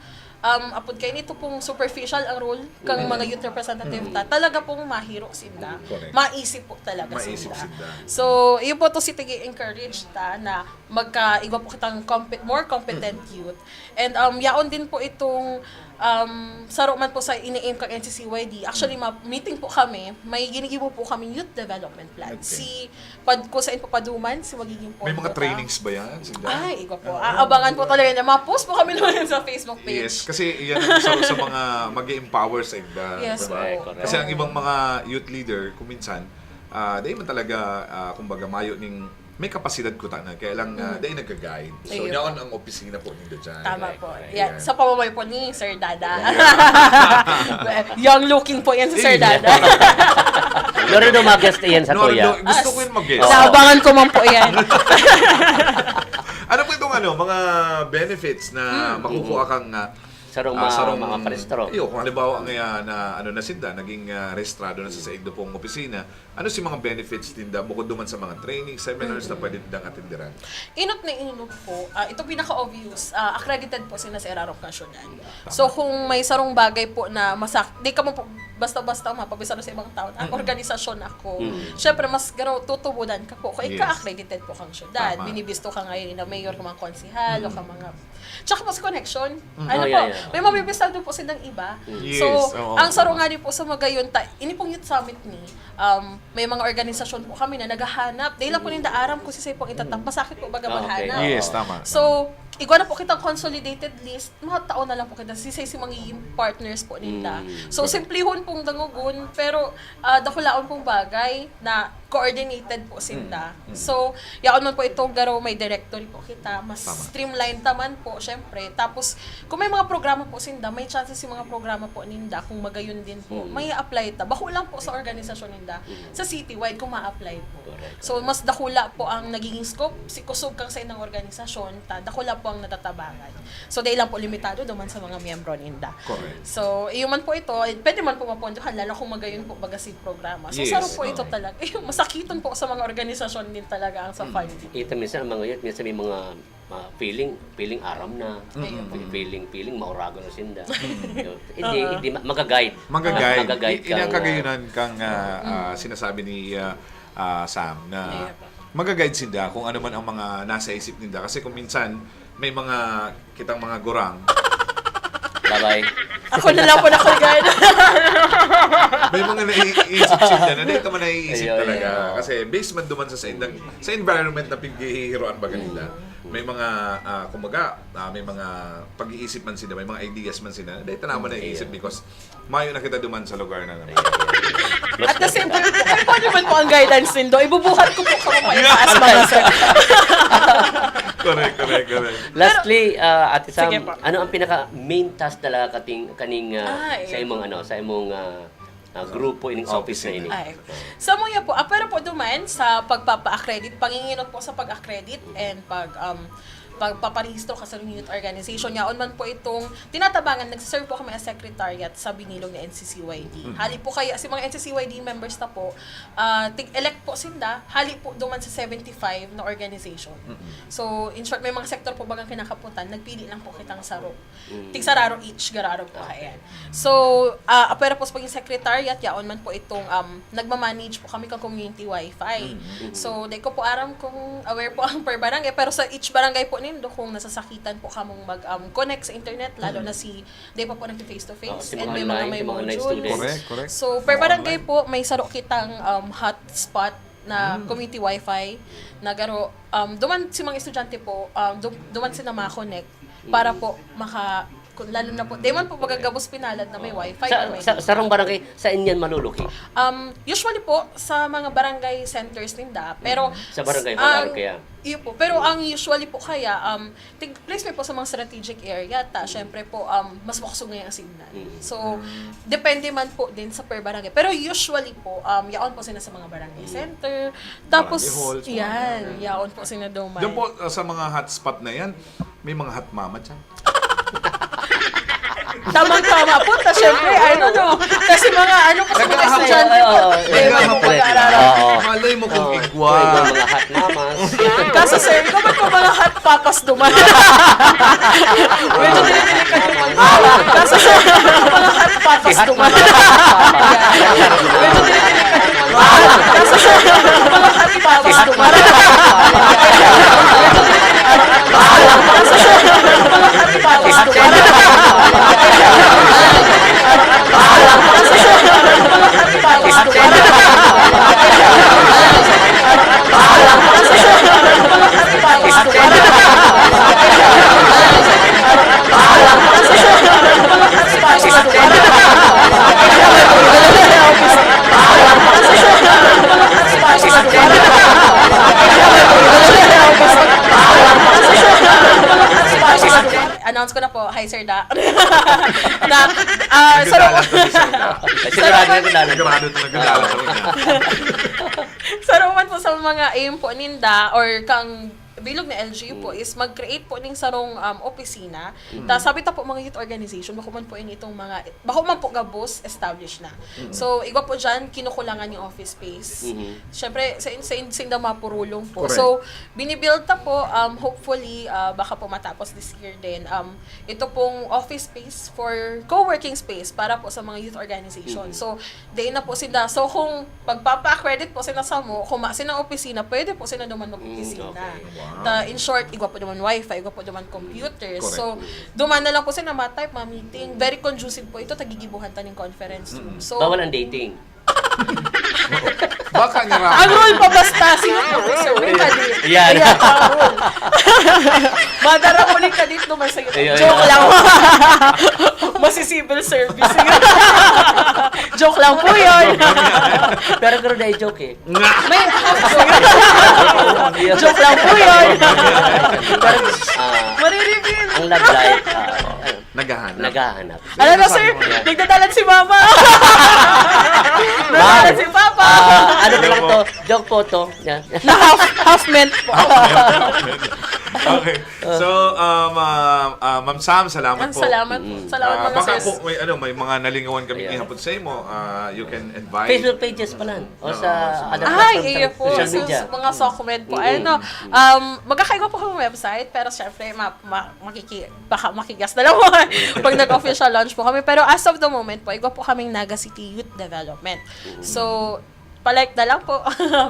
um, apod kaini, ito pong superficial ang role kang mga youth representative ta, talaga pong mahiro sinda. Correct. Maisip po talaga Maisip sinda. sinda. So, yun po to si Tigi encourage ta na magkaigwa po kitang compet- more competent youth. And um, yaon din po itong um, saro man po sa ini-aim kang N C C Y D. Actually, ma- meeting po kami, may ginigibo po kami youth development plan. Okay. Si pad ko sa Inpapaduman, si magiging May mga pondo ta. trainings ba yan? Sinda? Ay, igo po. Aabangan po talaga na. Ma-post po kami naman sa Facebook page. Yes, kasi yan ang isa sa mga mag-empower sa iba. Yes Diba? po. Correct, correct. Kasi ang ibang mga youth leader, kung minsan, ah, di man talaga, ah, kumbaga, mayo ning may kapasidad ko ta na. Kaya lang, ah, di nag-guide. So, Ayun. yaon ang opisina po nindo dyan. Tama po. Correct. Yeah, sa pamamayo po ni Sir Dada. Young looking po yan si Sir Iya. Dada. Loro do mag-guest iyan sa No, kuya. no, gusto ko yung mag-guest. Naabangan ko man po yan. Ano po itong ano, mga benefits na makukuha kang ah, Sarong ah, mga, sarong mga parehistro. Iyo, kung halimbawa nga na ano na sinda, naging ah, rehistrado na sa saigdo pong opisina, ano si mga benefits ninda bukod duman sa mga training, seminars na pwede nindang atenderan? Inot na inot po, ah, itong pinaka-obvious, ah, accredited po sila sa irarong kang syudad. So kung may sarong bagay po na masak, di ka mo po basta-basta mapabisado sa ibang tao, ang organisasyon ako. Siyempre, mas garo, tutubudan ka po. Kung Yes. ika-accredited po kang syudad, Tama. binibisto ka ngayon na mayor, kang mga konsihal, o kang mga... Tsaka mas connection. Mm. Ano Oh, po, yeah, yeah. may mabibistado po silang iba. Yes, So, oo, ang sarong tama. Nga po sa magayon, ta, ini pong Youth Summit ni, um, may mga organisasyon po kami na naghahanap. Dahil lang po ninda aram kung sisay pong itatap. Masakit po baga Ah, okay. maghanap. Yes, tama. So, igwa na po kitang consolidated list, mga tao na lang po kita, sisay si magiging partners po ninda. Mm. So, simplihon pong dangogon, pero ah, dakulaon pong bagay na coordinated po sinda. Mm. So, yaon man po itong garo may directory po kita, mas Tama. Streamline ta man po, syempre. Tapos, kung may mga programa po sinda, may chances yung mga programa po ninda, kung magayon din po, Mm. may apply ta. Bako lang po sa organisasyon ninda, Mm. sa citywide, kung ma-apply po. Correct. So, mas dakula po ang nagiging scope, si kusog kang sa inang organisasyon, ta, dakula po ang natatabangan. So, dahil lang po limitado duman sa mga miyembro ninda. Correct. So, iyo man po ito, eh, pwede man po mapondohan, lalo kung magayon po baga si programa. So, Yes, saro po ito oo. Talaga. Yung masakiton po sa mga organisasyon din talaga ang sa funding. Ito minsan ang mga youth, minsan may mga ah, feeling, feeling aram na, Ayun. Fe- feeling, feeling mauragon na sinda. Yun. Hindi, hindi ma- magaguide. Magaguide. Magaguide I- ini ang kang, ah, kagayunan kang ah, ah, sinasabi ni ah, ah, Sam na Ayun. magaguide sinda kung ano man ang mga nasa isip ninda. Kasi kung minsan, may mga kitang mga gurang, Bye-bye. Ako na lang po na guide. may mga naiisip sinda na dito man naiisip Ayun, talaga. ayun. Kasi based man duman sa, sa, indang- sa environment na paghihiroan baga nila. May mga, ah, kumbaga, ah, may mga pag-iisip man sila, may mga ideas man sila. Dahil tanaman na iisip because mayo na kita duman sa lugar na naman. At the same time, kung ano man po ang guidance nindo, ibubuhat ko po kamo pa itaas, mga sir. Correct, correct, correct. Lastly, ah, Ate Sam, Sige po. Ano ang pinaka main task talaga kating kaning ah, Ah, sa eh. Imong ano, sa imong ah, ah, grupo ining Sa office na opisina. ini? Ay. Sa mga po, ah, pero po duman sa pagpapa-accredit, panginginot po sa pag-accredit and pag um, pagpaparehistro ka sa youth organization. Yaon man po itong tinatabangan, nagsiserve po kami as secretariat sa binilog na N C C Y D. Hali po kaya si mga N C C Y D members na po, ah, tig-elect po sinda, hali po duman sa seventy-five na organization. So, in short, may mga sektor po bagang kinakaputan, nagpili lang po kitang saro. Tigsararo each, gararo po kaya. So, ah, apwera po sa pagiging secretariat, yaon man po itong um, nagmamanage po kami kang community wifi. So, di ko po aram kung aware po ang per barangay, pero sa each barangay po nindo, kung nasasakitan po kamong mag-connect sa internet, lalo na si, di pa po nag-face to face, Oo, si and mga may mga online, may si mga online modules. students. Correct, correct. So, per Mga barangay online. po, may saro kitang um, hotspot na community wifi na garo, um, duman si mga estudyante po, um, du- duman sila ma-connect para po maka, kung lalo na po, di man po magagabos pinalad na may wifi. Sa, May sa sarong barangay, saan yan maluluki? Um, usually po, sa mga barangay centers ninda, pero Sa barangay ang- hall, ano kaya? Iyo po, pero ang usually po kaya, um, tig place may po sa mga strategic area, ta, syempre po, um, mas makusog ngayon ang signal. So, depende man po din sa per barangay. Pero usually po, um, yaon po sila sa mga barangay center. Tapos, Barangay halls, mga yan, ganyan. Yaon po sila duman. Diyan po, uh, sa mga hotspot na yan, may mga hot mama dyan. Tamang-tama po, ta syempre, I don't know. Kasi mga ano, kasi mga Naghahanap. estudyante po. Oo, May mga Naghahanap. pag-aaralan. Oo. Malay mo kung Oo. igwa. Pwede mga hot mamas. Ka, Sa sir, ikaw man po mga hot papas duman. Medyo dinidinig ka duman. Kaso sa mga hot papas duman. Medyo dinidinig ka duman. Kaso sa mga hot papas duman. Kaso sa mga hot papas duman. Announce ko na po. Hi, Sir Dak. Na, ah, sa Nagdadalan to si Sir Dak. Ay, sigurado, Sa naman, nagdadalan. Sigurado talaga, dadalan talaga. Sa naman po sa mga aim po ninda or kang bilog na L G U po Mm. is mag-create po ning sarong, um, opisina. Mm. Ta sabi ta po mga youth organization, bako man po ini itong mga, bako man po gabos established na. Mm. So, igwa po dyan, kinukulangan yung office space. Mm. Siyempre, sa in-, sa in-, sa indang mga purulong po. Correct. So, binibuild ta po, um, hopefully, ah, baka po matapos this year din. Um, ito pong office space for co-working space para po sa mga youth organization. Mm. So, diin na po sinda. So, kung magpapa-accredit po sila samo, kung ma-, sinang opisina, pwede po sila naman Mm, mag-opisina. Okay. Wow. Ta, in short, igwa po naman wifi, igwa po naman computers. Correct. So, duman na lang po sila ma-type, ma-meeting. Very conducive po ito, tagigibuhan ta ning conference room. Mm. So, Bawal ang dating. Baka nga raw. Ang rule pa basta, sino po, sir? May kadit. Yan. Ayan, ang rule. Madara ko ni kadit naman sa'yo. Ayan, Joke ayan. lang. Masi-civil service. Joke lang po yun. Pero, pero dahil joke eh. Nga. May half joke. Joke lang po yun. Pero, ah, Marireveal. ang love life, ah, ano, Naghahanap. Naghahanap. Alam mo, sir, Ano sabi mo? nagdadalan si mama. Ma'am, Nagdadalan si papa. ah, ano ko lang Ano po? to? Joke po to. Yan. Na half, half meant po. Okay. So, um, ah, ah, Ma'am Sam, salamat Ang po. salamat po. Mm. Salamat, Ah, mga baka sir. po may, ano, may mga nalingawan kami Ayan. ihapon sa imo. Ah, you can invite. Facebook pages pa lang. O Oo, sa sa mga ano, Ay, platform, iyo sa po. social Sa, media. sa mga Mm, Socmed po. mm, Ano, mm. um, magkakaiba po kami website, pero syempre, ma-, ma-, makiki-, baka makigas na lang po pag nag-official launch po kami. Pero as of the moment po, igwa po kaming Naga City Youth Development. Mm. So, pa-like na lang po.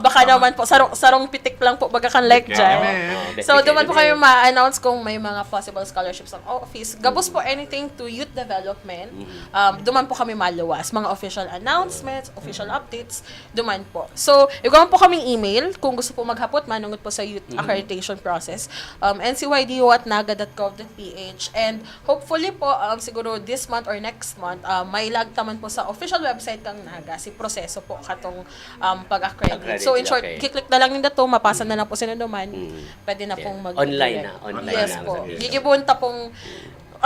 Baka Tama. naman po, sarong, sarong pitik lang po, baga kan like Like dyan. yan. Oh, So, duman po kayo ma-announce kung may mga possible scholarships ang office. Gabos po, anything to youth development. Mm. Um, duman po kami maluwas. Mga official announcements, official updates, duman po. So, igwa po kaming email kung gusto po maghapot, manungod po sa youth Mm. accreditation process. Um, N C Y D U at naga dot gov dot P H. And hopefully po, um, siguro this month or next month, um, mailag ta man po sa official website kang Naga, si proseso po katong, um, pag-accredit. Accredit, So, in short, okay. kiklik na lang ninda to, mapasa na lang po sa nanuman. Mm. Pwede na Yeah. pong mag- Online na, online Yes na. po. Sige. Gigibuhon ta pong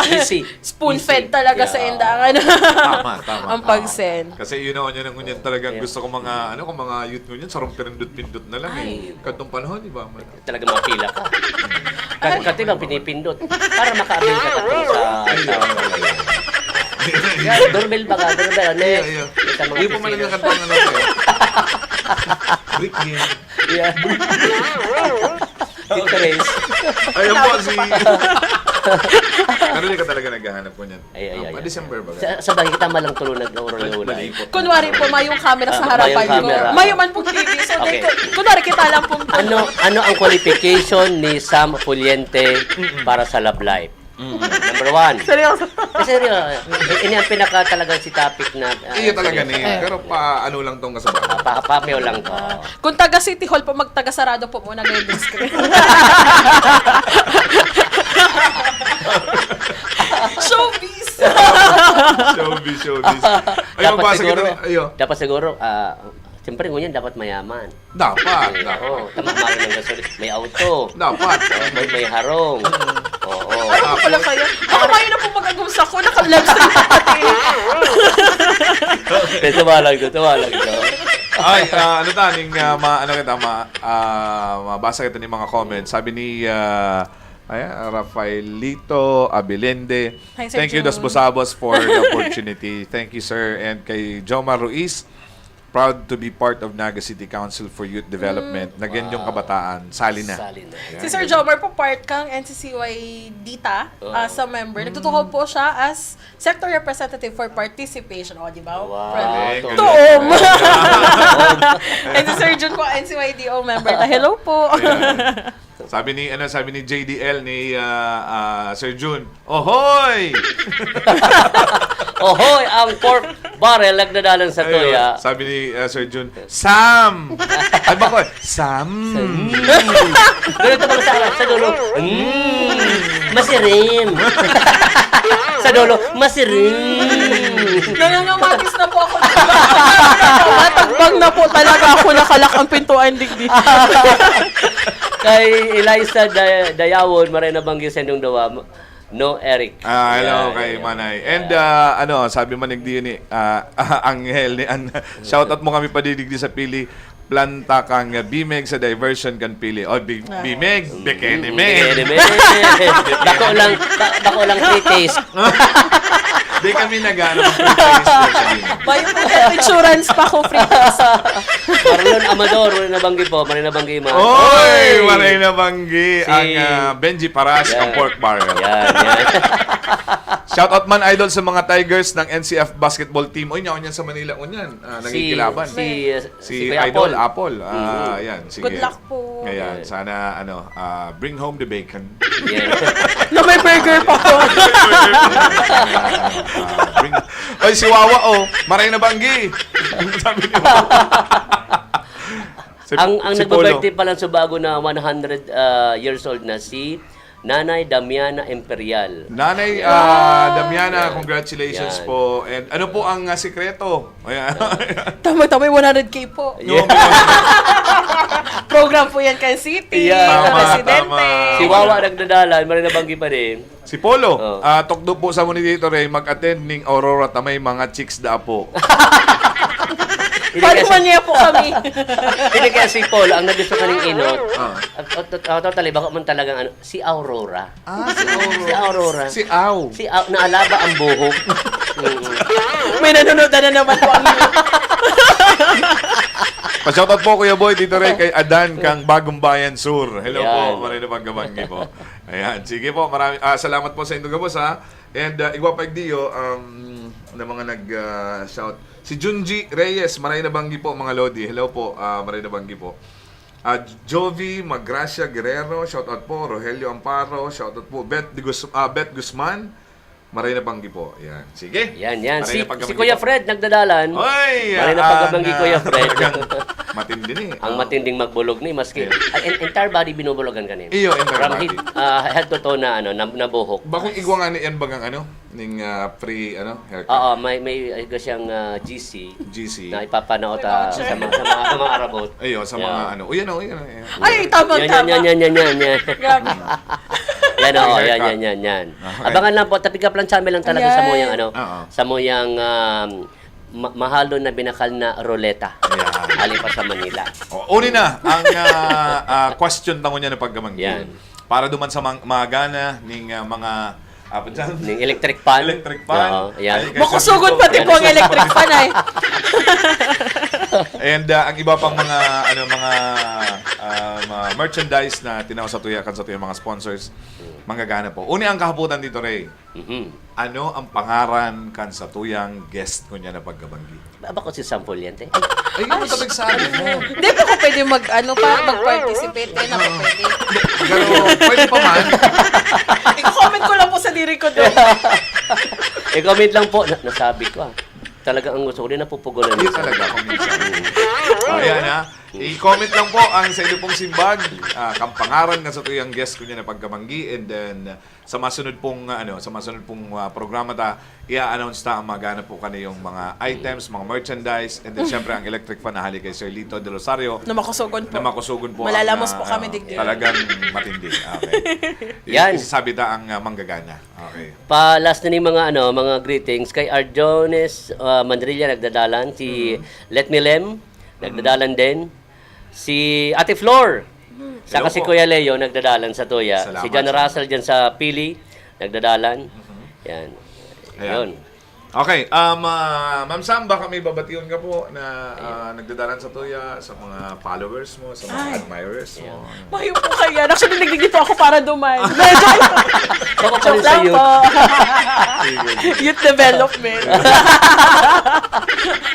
Easy. spoon Easy. fed talaga sa Yeah. enda ang ano, Tama, tama, ang tama. pag-send. Kasi yun, yun, yun, yun talagang Yeah. gusto ko mga, ano, kung mga youth ngunyan, sarong pirindot-pindot na lang eh. Ay. Katong panahon, di ba? Talaga mapila ka. Kasi, Ay. kasi lang pinipindot. Para maka-avail ka tapos sa, Ay, sa, yeah. Doorbell ba ka? Doorbell, ano Iyo, eh? iyo. Sa mga Iyo po man ang piscina. Nakatawang ano, sir. Brick game. Yeah. Pinterest. Ayun po, si Ano, di ka talaga naghahanap ko niyan? Ay, ay, Um, ay, ah, ay. December ba? Sa, sa bagay, kita man lang tulo nag-oral Ay, na mali ulan. po. Kunwari po, mayong camera sa Ah, harapan mayong ko. camera. Mayo man pong T V. So, Okay. dahil ko, kunwari, kita lang pong tulo. Ano, ano ang qualification ni Sam Fullente Mm-mm. para sa love life? Mm-mm. Number one. Seryoso. Eh, seryo, eh, ini ang pinaka talagang si topic na, ah, Iyo talaga seryoso. ni, Eh. pero pa ano lang tong kasabay. Ah, pa, pameo lang to. Ah, kung taga City Hall po, magtagasarado po muna ngayon yung screen. Showbiz! Showbiz, showbiz. Ay, Dapat magbasa kita siguro, ni-, ayo. dapat siguro, ah, siyempre, ngunyan, dapat mayaman. Dapat, Eh, dapat. oo, tama, mahal ng gasolina. May auto. Dapat. Oo, may, may harong. Oo. Ano pala kaya? Ako ngayon na po mag-agum sa ko, naka-live stream pa pati. Hindi, tuwa lang to, tuwa lang to. Ay, ah, ano ta, ning, ah, ma-, ano kita, ma-, ah, mabasa kita ning mga comments. Sabi ni, ah, ay, ah, Rafaelito Abiliende, Hi, Sir "Thank you, Jun. Dos Busabos, for the opportunity." Thank you, sir. And kay Jomar Ruiz, proud to be part of Naga City Council for Youth Development, na ganyang Wow. kabataan, sali na. Sali na. Yan, Si Sir ganyan. Jomar po, part kang N C C Y D T A, Oo. ah, sa member. Nagtutukaw po siya as sector representative for participation. O, di ba? Wow. Galing, Tuom! galing. And si Sir Jun po, N C Y D O member na. Hello po! Ayan. Sabi ni ano, sabi ni J D L ni ah, ah, Sir Jun, "Ohoy!" Ohoy, ang pork barrel nagdadalan sa Ayun, tuya. Sabi ni ah, Sir Jun, "Sam!" Ay, bako, "Sam!" Ganito pala sa, sa dulo. Mm, masirin. Sa dulo, masirin. Nangangamatis na po ako. Natagbang na po talaga ako, nakalak ang pintuan digdi. Kay Eliza Day- Dayawon, maray na banggi sa indong dawa. No, Eric. Ah, hello Yan, kay yan. Manay. And ah, ano, sabi man ni ni ah, Angel ni An, shout out mo kami padidigdi sa Pili. Planta kang bimeg sa diversion kan Pili. Oh, bi- bimeg, bekene meg. Bekene meg. Bako lang, ba- bako lang pre-taste. Di kami nag-ano, free taste sa bimeg. Bayo po health insurance pa ko, free test. Marlon Amador, maray na banggi po, maray na banggi man. Oy, maray na banggi Si- ang ah, Benji Paras Yan. ng pork barrel. Yan, yan. Shout out man, idol, sa mga Tigers ng N C F basketball team. Oy, nyaon yan sa Manila, unyan. Ah, Si, nagkikilaban. si, uh, Si Kuya Idol Apple. Apple. Ah, yan, sige. Good luck po. Ayan, Yeah. sana ano, ah, bring home the bacon. Yan. Na may burger pa po. Ah, bring, oy, si Wawa, oh, maray na banggi. Sabi ni Wawa. Si- Ang ang si nagbe-birthday pa lang sa bago na one hundred ah, years old na si Nanay Damiana Imperial. Nanay ah, Damiana, Yan. congratulations Yan. po. And ano po ang ah, sikreto? Ayan. Tama-tama, one hundred K po. Yeah. Program po yan kay City, Yeah. Tama, Presidente. tama. Si Wawa nagdadalan, maray na banggi pa rin. Si Polo, Oh. ah, tukdo po sa muni dito, Ray, mag-attend ning Aurora ta may mga chicks da po. Hindi Paano kasi, man niya po kami? hindi kaya si Polo ang nagusto kaning inot. Ah. At, at, at, totally, bako man talagang ano, si Aurora. Ah, si Aurora. Si Aurora. Si Au. Si Au, naalaba ang buhok. Mm. May nanonood na naman po ang Pa-shoutout po, Kuya Boy, Tito Ray, kay Adan kang Bagong Bayan Sur. Hello po, Yan. Maray na Pagkabanggi po. Ayan, sige po, marami, ah, salamat po sa inyong gabos, ha. And uh, igwa pa igdiyo, um, na mga nag-shout. Si Junji Reyes, Maray na Banggi po, mga Lodi. Hello po, ah, Maray na Banggi po. Ah, Jovi Magracia Guerrero, shoutout po. Rogelio Amparo, shoutout po. Beth, de Gus- ah, Beth Guzman, Maray na Banggi po. Yan, sige. Yan, yan. Maray Si, na Pagkabanggi si Kuya po. Fred nagdadalan. Oy, Maray na ah, Pagkabanggi, na- Kuya Fred. Talagang matindi ni. Ang Oh. matinding magbulog ni, maski Yeah. ay, en- entire body binubulogan kanin. Iyo, entire From body. head, ah, head to toe na, ano, na, na buhok. Bakong igwa nga ni yan bagang ano? Ning ah, free ano, haircut? Oo, may may ay, siyang ah, G C G C. Na ipapanao May ta voucher. sa mga, sa mga, sa mga arabot. Ayo, sa Yeah. mga ano. Uyan o, uyan o. Yan. Ay, tama, Yan, tama. yan, yan, yan, yan, yan, yan. Grabe. Yan, oo, Free yan, haircut. yan, yan, yan. Okay. Abangan lang po, tapika plan sa amin lang talaga sa Ayan. muyang, ano, Oo. sa muyang um, ma- mahal doon na binakal na ruleta. Ayan. Ali pa sa Manila. O, uni na ang ah, ah, question tango niya na pagkamanggi. Yan. Para duman sa mang- mga gana ning ah, mga apa dyan? Ning electric fan. Electric fan. Oo, yan. Ayun, kay Makusugon Sir pati Tito. po ang electric fan ay. And ah, ang iba pang mga ano mga ah, mga merchandise na tinaw sa tuya kan sa tuyang mga sponsors, manggagana po. Uni ang kahapotan dito, Ray. Mhm. Ano ang pangaran kan sa tuyang guest ko niya na pagkabanggi? Ba- Bako si Sample yan, te. Ay, ano ka nagsabi mo? Hindi po ko pwede mag, ano pa, mag-participate. Hindi na po pwede. Pero pwede pa man. I-comment ko lang po sa diri ko doon. I-comment lang po. Na- nasabi ko ah. Talaga ang gusto ko din napupugulan. Yun talaga, kung minsan. Ayan ha. I-comment lang po ang sa inyo pong simbag, ah, kang pangaran nga sa tuyang guest ko niya na pagkabanggi, and then ah, sa masunod pong ah, ano, sa masunod pong ah, programa ta, i-announce ta ang mga gana po kaniyong mga items, mga merchandise, and then syempre ang electric fan na hali kay Sir Lito de Rosario. Na makusugon po. Na makusugon po. Malalamos ang, po ah, kami digdi. Talagang matindi. Okay. Yan. Isasabi ta ang ah, manggagana. Okay. Pa-last na ni mga ano, mga greetings kay Arjones ah, Manrilla nagdadalan, si Let Me Lem nagdadalan din, si Ate Flor, saka Hello si po. Kuya Leo nagdadalan sa Toya, Salamat, si John sir. Russell diyan sa Pili nagdadalan. Yan. Ayan. Yun. Okay, um, ah, Ma'am Sam, baka may babation ka po na, ah, nagdadalan sa tuya, sa mga followers mo, sa mga Ay. admirers mo. Yeah. Mayo po kaya. Actually, nagdidi po ako para duman. Medyo Ako pa rin joke lang sa'yo. po. Sige. Youth development.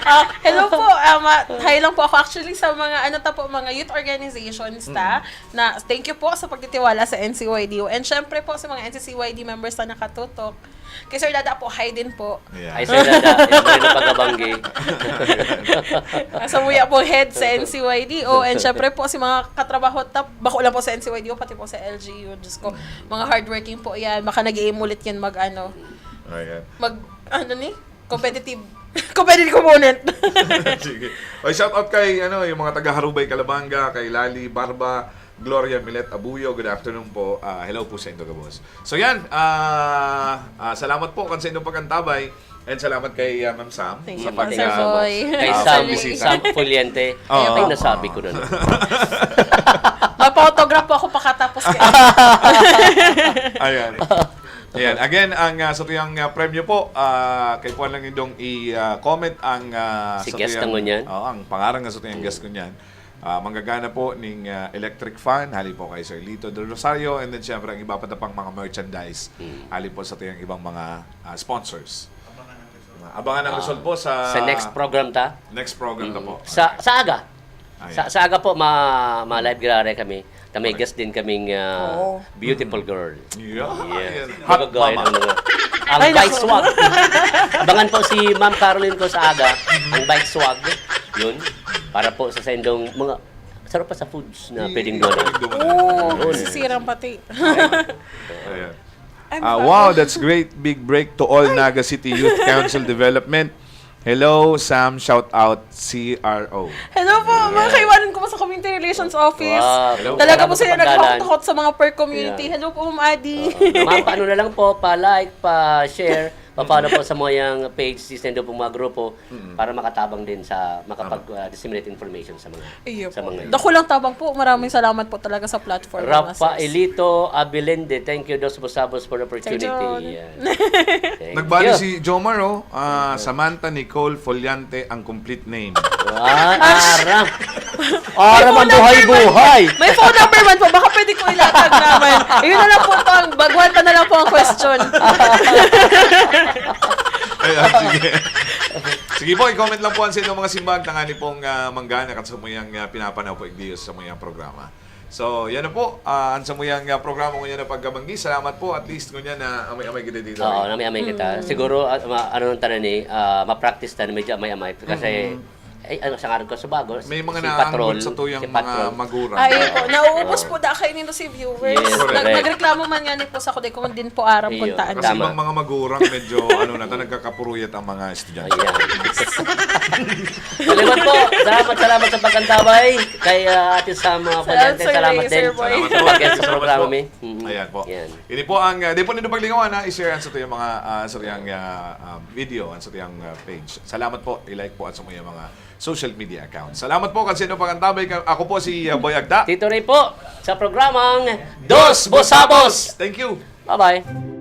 Ah, hello po. Ah, ma- hi lang po ako actually sa mga, ano ta po, mga youth organizations ta. Mm. Na, thank you po sa pagtitiwala sa N C Y D O. And syempre po sa mga N C C Y D members na nakatutok. Kay Sir Dada po, hi din po. Yeah. Ay, Sir Dada, yung may napagabanggi. Sa muya po, head sa N C Y D O. And syempre po, si mga katrabaho, tap, bako lang po sa N C Y D O, pati po sa L G U. Diyos ko, Mm. mga hardworking po yan. Baka nag-iimulit yan mag, ano, Ayan. mag, ano ni? Competitive. Competitive component. Sige. Oy, shout out kay, ano, yung mga taga Harubay, Calabanga, kay Lali Barba, Gloria Milet Abuyo. Good afternoon po. Ah, hello po sa inyo, gabos. So yan, ah, ah, salamat po kan sa inyong pagkantabay. And salamat kay, ah, Ma'am Sam Thank sa you po, pag, Sir ah, Boy. Kay ah, Sam, pagbisita. Sam Fuliente. Oo. Ay, nasabi ko na naman. Magpa-autograph po ako pakatapos kaya. Ayan. Ayan. Again, ang, ah, satuyang, ah, premyo po, ah, kaipuhan lang nindong i-comment ang, ah, Si guest satuyang, na ngunyan? Oo, ang pangaran nga satuyang Mm. guest ngunyan. Ah, manggagana po ning, ah, electric fan, hali po kay Sir Lito Del Rosario, and then syempre ang iba pa ta pang mga merchandise, Mm. hali po satuyang ibang mga, ah, sponsors. Abangan ang Ah, result po sa sa next program ta? next program na Mm. po. Sa, Alright. sa aga. Ayan. Sa, sa aga po, ma, ma-live giraray kami. Ta may Correct. guest din kaming, ah, Oo. beautiful girl. Yeah. Yeah. Ayan. Hot Magagaya mama. ng mga, ang Ay, bike naku. swag. Abangan po si Ma'am Caroline ko sa aga, ang bike swag. Yun. Para po sa sendong mga, sarap pa sa foods na Di-, pwedeng dumanan. pwedeng dumanan. Oo, Yun. sisirang pati. Ayan. I'm Ah, proud. Wow, that's great. Big break to all Ay. Naga City Youth Council Development. Hello, Sam. Shout out, C R O. Hello po, mga Yeah. kaiwanan ko po sa Community Relations Office. Wow. Hello. Talaga Salamat po sa sila pagdalan. naghahatakot sa mga per community. Yeah. Hello po, Ma'am Adi. Oo. Ma'am, paano na lang po, pa-like, pa-share, pa-follow po sa mga page, si Sendo pong mga grupo Mm. para makatabang din sa makapag, Tama. ah, disseminate information sa mga, Iyo sa po. mga yun. Dako lang tabang po. Maraming salamat po talaga sa platform, mga sir. Rafaelito Abilinde, thank you, Dos Busabos, for the opportunity. Thank you. Yan. Thank Nagbali you. si Jomar, oh. Ah, Mm. Samantha Nicole Foliante ang complete name. Ah, Ash! aram. Aram ang buhay-buhay. May phone number man po. Baka pwede ko ilatag naman. Yun na lang po ito. Ang baguhan pa na lang po ang question. Ayan, sige. Sige po, i-comment lang po ang sa inyong mga simbag. Tangani pong, ah, manggana kat sa muyang, ah, pinapanaw po igdiyo sa muyang programa. So, yan na po. Ah, ang sa muyang, ah, programa ngunyan na pagkabanggi. Salamat po. At least, ngunyan na amay-amay kita dito, Oo, eh. Namay-amay kita. Mm. Siguro, ah, ma-, ano lang tanan eh, ah, ma-practice tanan, medyo amay-amay. Kasi, Mm. eh, ano, sa ngaran ko sa bago, May mga si naanggot Patrol, sa tuyang si mga Patrol. magurang. Ay, po. Nauubos Oo. po da kayo nito si viewers. Yes, Nag-, correct. nagreklamo man nga ni po sa kuday ko, din po aram Iyo, kung taan. Kasi Tama. ibang mga magurang, medyo, ano na, ta-, nagkakapuruyat ang mga estudyante. Ayan. Salamat po. Salamat, salamat sa pagkantabay. Kay, ah, Ate Sam, ah, Salamat, Fuliante, Sir salamat Ray, din Sir Boy. Salamat sa po. pag-guest sa Salamat programa po. mi. Mm. Ayan po. Yan. Ini po ang, ah, di po nindo paglingawan, ha? I-share ang sa tuyang mga, ah, sa tuyang, ah, ah, video, ang sa tuyang, ah, page. Salamat po. I-like po ang sa tuyang mga social media accounts. Salamat po kasi no pagkantabay ka. Ako po si, ah, Boy Agda. Tito Ray po, sa programang Dos Busabos. Thank you. Bye-bye.